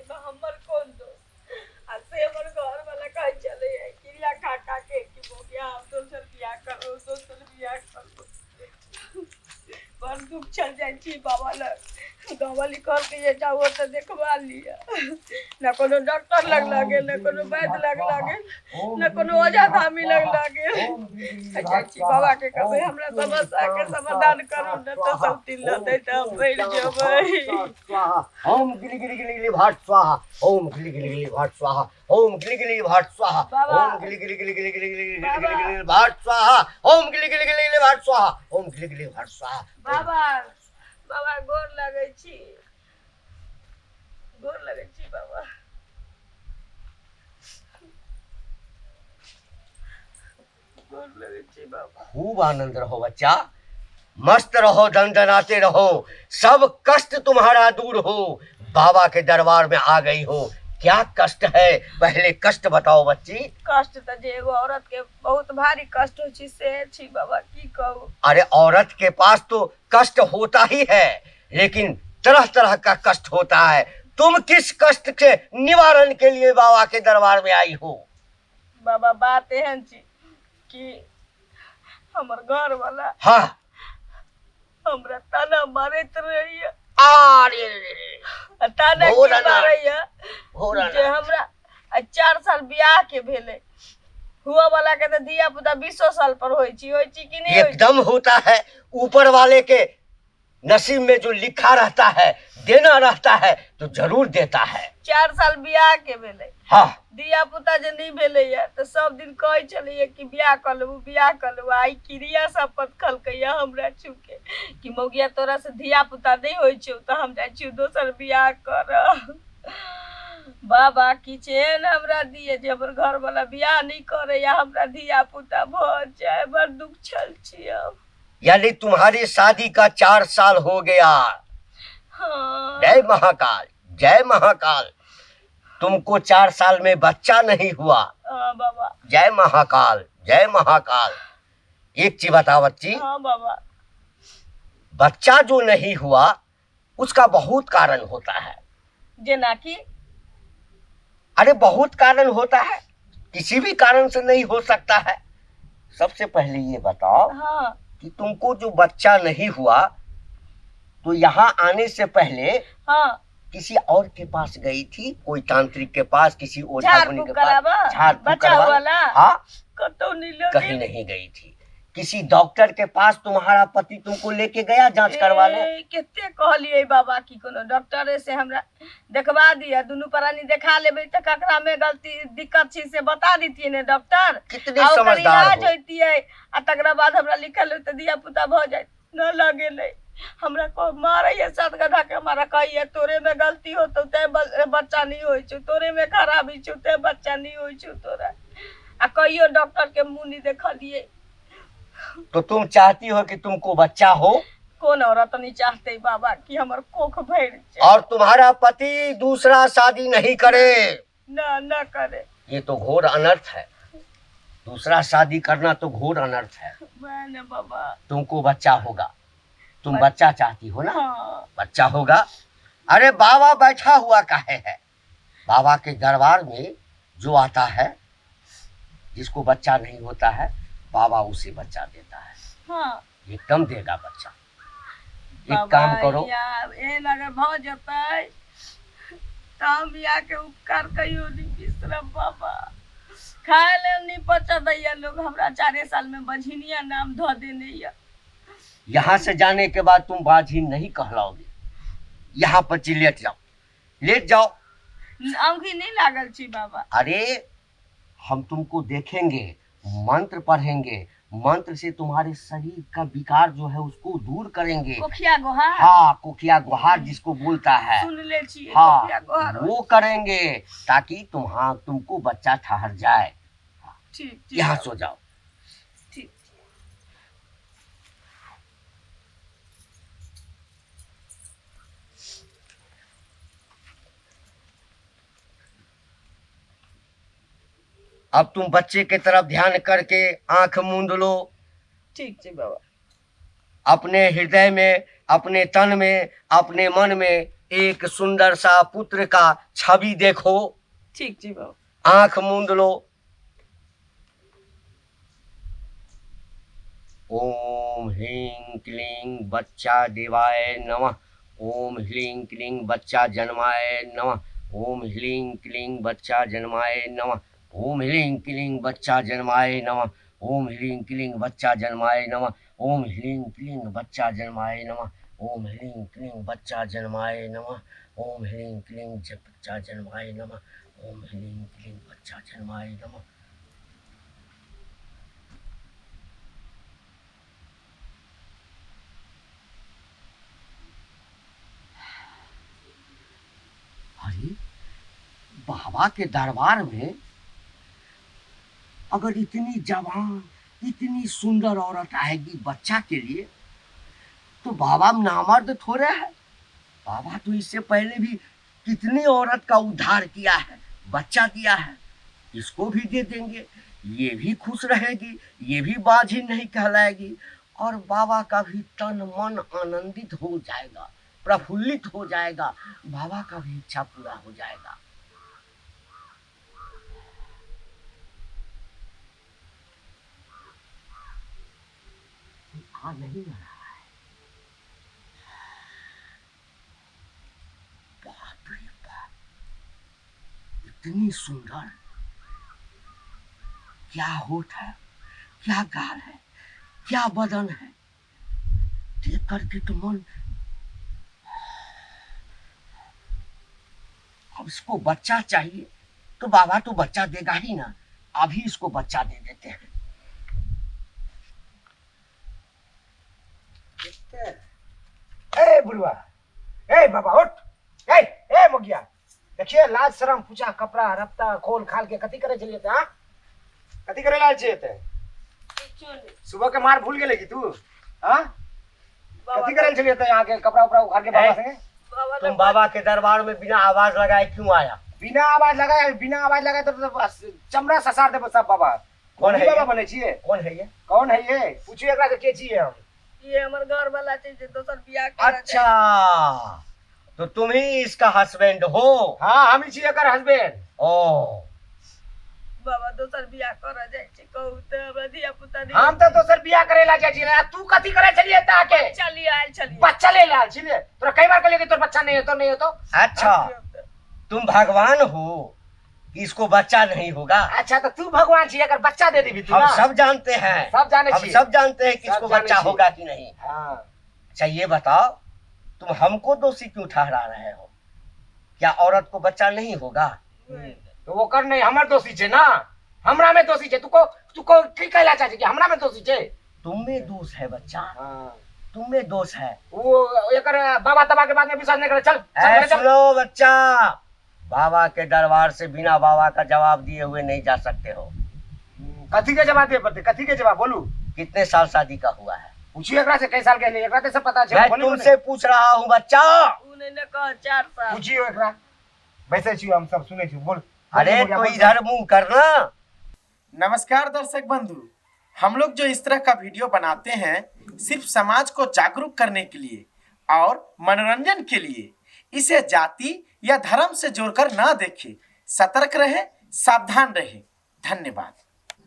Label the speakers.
Speaker 1: एहिमे हमर कोन दोष? आ से हमर घरवला कहै छलैया क्रिया खा खा के कि मौगिया हम दोसर बियाह करू, दोसर बियाह करू। बड़ दुख चल जाइ छी बाबा लग। गाँववाली कहलकै जे जाउ ओतऽ देखबा लिअ। ने कोनो डॉक्टर लग लऽ गेल, ने कोनो वैद्य लग लऽ गेल, ने कोनो ओझा धामी लग लऽ गेल। जाइ छी बाबाके कहबै हमरा समस्याके समाधान करू, ने तऽ सब दिन लतै तऽ हम मरि जेबै।
Speaker 2: ओम गिली गिली गिली गिली भाट स्वाहा, ओम गिली गिली गिली भाट स्वाहा, ओम गिली गिली भाट स्वाहा, ओम गिली गिली गिली गिली गिली गिली गिली गिली भाट स्वाहा, ओम गिली गिली गिली गिली भाट स्वाहा, ओम गिली गिली भाट स्वाहा।
Speaker 1: बाबा बाबा गोर लगै छी, गोर लगै छी बाबा। गोर लगै छी बाबा।
Speaker 2: खूब आनंद रहो बच्चा, मस्त रहो, दंदनाते रहो, सब कष्ट तुम्हारा दूर हो। बाबा के दरबार में आ गई हो, क्या कष्ट है पहले कष्ट बताओ बच्ची।
Speaker 1: कष्ट तो जे एगो औरत के बहुत भारी कष्ट हो छी से छी बाबा, की कहू।
Speaker 2: अरे औरत के पास तो कष्ट होता ही है, लेकिन तरह तरह का कष्ट होता है। तुम किस कष्ट के निवारण के लिए बाबा के दरबार में आई हो?
Speaker 1: बाबा बात एहन छी कि हमर घर वाला
Speaker 2: हाँ
Speaker 1: हमरा ताना मारैत रहैया।
Speaker 2: अरे
Speaker 1: ताना की मारैया जे हमरा 4 साल बियाह के भेलै, हुआ वाला के तो धिया पुता 20 साल पर होई छी, होई छी कि नहीं?
Speaker 2: एकदम होता है। ऊपर वाले के नसीब में जो लिखा रहता है, देना रहता है तो जरूर देता है।
Speaker 1: 4 साल बियाह के भेलै,
Speaker 2: हाँ
Speaker 1: धिया पुता जे नहीं भेलैया तो सब दिन कहै छलैया कि बियाह कर लेबू, बियाह कर लेबू। आई क्रिया शपथ खलकैया हमरा छुके कि मौगिया तोरा से धिया पुता नहीं होइ छौ तो हम जाइ छियौ दोसर बियाह कर। बाबा किछु एहन हमरा दिए जे हमर घरवाला बियाह नहीं करैया, हमरा धिया पुता भऽ जाए। बड़ दुख छल छी हम।
Speaker 2: यानी तुम्हारी शादी का 4 साल हो गया।
Speaker 1: हाँ।
Speaker 2: जय महाकाल, जय महाकाल। तुमको 4 साल में बच्चा नहीं हुआ।
Speaker 1: हाँ बाबा।
Speaker 2: जय महाकाल, जय महाकाल। एक चीज बताओ बच्ची।
Speaker 1: हाँ बाबा।
Speaker 2: बच्चा जो नहीं हुआ उसका बहुत कारण होता है।
Speaker 1: जेना कि?
Speaker 2: अरे बहुत कारण होता है, किसी भी कारण से नहीं हो सकता है। सबसे पहले ये बताओ,
Speaker 1: हाँ,
Speaker 2: कि तुमको जो बच्चा नहीं हुआ तो यहाँ आने से पहले,
Speaker 1: हाँ,
Speaker 2: किसी और के पास गई थी? कोई तांत्रिक के पास, किसी ओझा गुनी के पास?
Speaker 1: झाड़ फूक करवाला?
Speaker 2: हाँ,
Speaker 1: कतौ नहीं लगे।
Speaker 2: कहीं नहीं गई थी। किसी डॉक्टर के पास तुम्हारा पति तुमको लेके गया जांच करवाने?
Speaker 1: कितने कहलिए बाबा की कोनो डॉक्टर से हमरा देखवा दिया, दुनू प्राणी देखा लेबै त ककरा में गलती दिक्कत छी से बता दितिए ने डॉक्टर।
Speaker 2: कितने समझदार
Speaker 1: हो होतिए आ तकरा बाद हमरा लिखल त धिया पुता भ जाए। न लगेलै हमरा को मारैया सात गधा के, हमारा कहिए तोरे में गलती होतौ ते बच्चा नहीं होइ छौ, तोरे में खराबी छौ ते बच्चा नहीं होइ छौ तोरा। आ कहियो डॉक्टर के मुँह नहीं देखलिए।
Speaker 2: तो तुम चाहती हो कि तुमको बच्चा हो?
Speaker 1: कौन औरत नहीं चाहते बाबा कि हमर कोख भर जाए
Speaker 2: और तुम्हारा पति दूसरा शादी नहीं करे।
Speaker 1: ना ना करे।
Speaker 2: ये तो घोर अनर्थ है, दूसरा शादी करना तो घोर अनर्थ है।
Speaker 1: मैंने बाबा
Speaker 2: तुमको बच्चा होगा, तुम बच्चा चाहती हो ना?
Speaker 1: हाँ।
Speaker 2: बच्चा होगा। अरे बाबा बैठा हुआ काहे है? बाबा के दरबार में जो आता है, जिसको बच्चा नहीं होता है, बाबा उसे बच्चा देता है।
Speaker 1: हाँ।
Speaker 2: एकदम देगा बच्चा। एक काम करो
Speaker 1: यार, एहन अगर भ जतै त हम के उपकार कहियो नहीं बिसरब बाबा। खाए लेल नहीं पचा दैया लोग, हमरा 4 साल में बझिनिया नाम धो देने।
Speaker 2: यहाँ से जाने के बाद तुम बाझिन नहीं कहलाओगे। यहाँ पर लेट जाओ, लेट जाओ।
Speaker 1: औंघी नहीं लागल छी बाबा।
Speaker 2: अरे हम तुमको देखेंगे, मंत्र पढ़ेंगे, मंत्र से तुम्हारे शरीर का विकार जो है उसको दूर करेंगे।
Speaker 1: कोखिया गोहार।
Speaker 2: हाँ, कोखिया गोहार जिसको बोलता है,
Speaker 1: सुन ले छी।
Speaker 2: हाँ,
Speaker 1: कोखिया गोहार
Speaker 2: वो करेंगे ताकि तुमको बच्चा ठहर जाए।
Speaker 1: ठीक,
Speaker 2: यहाँ सो जाओ।
Speaker 1: ठीक।
Speaker 2: अब तुम बच्चे के तरफ ध्यान करके आंख मूंद लो।
Speaker 1: ठीक है बाबा।
Speaker 2: अपने हृदय में, अपने तन में, अपने मन में एक सुंदर सा पुत्र का छवि देखो।
Speaker 1: ठीक जी बाबा।
Speaker 2: आंख मूंद लो। ओम ह्रीं क्लीं बच्चा देवाय नमः। ओम ह्रीं क्लीं बच्चा जन्माय नमः। ओम ह्रीं क्लीं बच्चा जन्माय नमः। ओम ह्रीं क्लीं बच्चा जन्माय नमः। ओम ह्रीं क्लीं बच्चा जन्माय नमः। ओम ह्रीं क्लीं बच्चा जन्माय नमः। ओम ह्रीं क्लीं बच्चा जन्माय नमः। ओम ह्रीं क्लीं बच्चा जन्माय नमः। ओम ह्रीं क्लीं बच्चा जन्माय नमः। अरे बाबा के दरबार में अगर इतनी जवान इतनी सुंदर औरत आएगी बच्चा के लिए तो बाबा नामर्द थोड़े है। बाबा तो इससे पहले भी कितनी औरत का उद्धार किया है, बच्चा दिया है, इसको भी दे देंगे, ये भी खुश रहेगी, ये भी बाझी नहीं कहलाएगी और बाबा का भी तन मन आनंदित हो जाएगा, प्रफुल्लित हो जाएगा, बाबा का भी इच्छा पूरा हो जाएगा। आ नहीं रहा है। बाप रे बाप, इतनी सुंदर, क्या होठ है, क्या गाल है, क्या बदन है, देख करके तो मन, अब इसको बच्चा चाहिए तो बाबा तो बच्चा देगा ही ना, अभी इसको बच्चा दे देते हैं।
Speaker 3: ए बुढ़वा, ए बाबा उठ, ए ए मुगिया, देखिए लाज शरम पूछा कपड़ा रफ्ता खोल खाल के कथी करे चलिए हाँ, कथी करे लाल चाहिए थे? सुबह के मार भूल गेले की तू हाँ, कथी करे चलिए थे यहाँ के कपड़ा उपड़ा उखाड़ के बाबा संगे?
Speaker 2: तुम बाबा के दरबार में बिना आवाज लगाए क्यों आया?
Speaker 3: बिना आवाज लगाए, बिना आवाज लगाए तो चमड़ा ससार दे सब बाबा।
Speaker 2: कौन है
Speaker 3: बाबा बने छिए?
Speaker 2: कौन है ये?
Speaker 3: कौन है ये पूछिए एकरा के, के छिए हम?
Speaker 1: ये हमर घर वाला छै जे दोसर बियाह करऽ।
Speaker 2: अच्छा तो तुम ही इसका हस्बैंड हो?
Speaker 3: हाँ हम ही छिए एकर हस्बैंड।
Speaker 2: ओ
Speaker 1: बाबा दोसर बियाह करऽ जाइ छै कहू त हमरा धिया पुता नहीं।
Speaker 3: हम त दोसर बियाह करे ला जाइ छिए, तू कथी करे छलिए त आके?
Speaker 1: बच्चा लिए आयल छलिए।
Speaker 3: बच्चा ले आयल छिए, तोरा कई बार कहलिए कि तोर बच्चा नहीं होतो, नहीं होतो।
Speaker 2: अच्छा तुम भगवान हो, इसको बच्चा नहीं होगा।
Speaker 3: अच्छा तो तू भगवान छी, अगर बच्चा दे देबी तू
Speaker 2: हम
Speaker 3: ना?
Speaker 2: सब जानते हैं,
Speaker 3: सब जाने
Speaker 2: हम
Speaker 3: छी।
Speaker 2: सब जानते हैं कि
Speaker 3: सब
Speaker 2: इसको
Speaker 3: जाने
Speaker 2: बच्चा
Speaker 3: छी।
Speaker 2: होगा कि नहीं।
Speaker 3: हाँ।
Speaker 2: अच्छा ये बताओ, तुम हमको दोषी क्यों ठहरा रहे हो? क्या औरत को बच्चा नहीं होगा?
Speaker 3: तो वो कर नहीं, हमर दोषी छे ना, हमरा में दोषी छे। तू को की कहला चाहे कि हमरा में दोषी छे?
Speaker 2: तुम में दोष है बच्चा।
Speaker 3: हाँ।
Speaker 2: तुम में दोष है।
Speaker 3: वो एकर बाबा तबा के बाद में विश्वास नहीं करे। चल, चल, चल।
Speaker 2: सुनो बच्चा, बाबा के दरबार से बिना बाबा का जवाब दिए हुए नहीं जा सकते हो।
Speaker 3: कथी के जवाब दे पड़ते? कथी के जवाब बोलू?
Speaker 2: कितने साल शादी का हुआ है?
Speaker 3: पूछिए एकरा से, कई साल के लिए एकरा से सब पता छै।
Speaker 2: मैं तुमसे पूछ रहा हूँ बच्चा।
Speaker 1: उने ने कह 4 साल।
Speaker 3: पूछिए एकरा, वैसे छी हम सब सुनै छी, बोल।
Speaker 2: अरे तो इधर मुंह करना।
Speaker 4: नमस्कार दर्शक बंधु, हम लोग जो इस तरह का वीडियो बनाते हैं सिर्फ समाज को जागरूक करने के लिए और मनोरंजन के लिए। इसे जाति या धर्म से जोड़कर ना देखें। सतर्क रहें, सावधान रहें। धन्यवाद।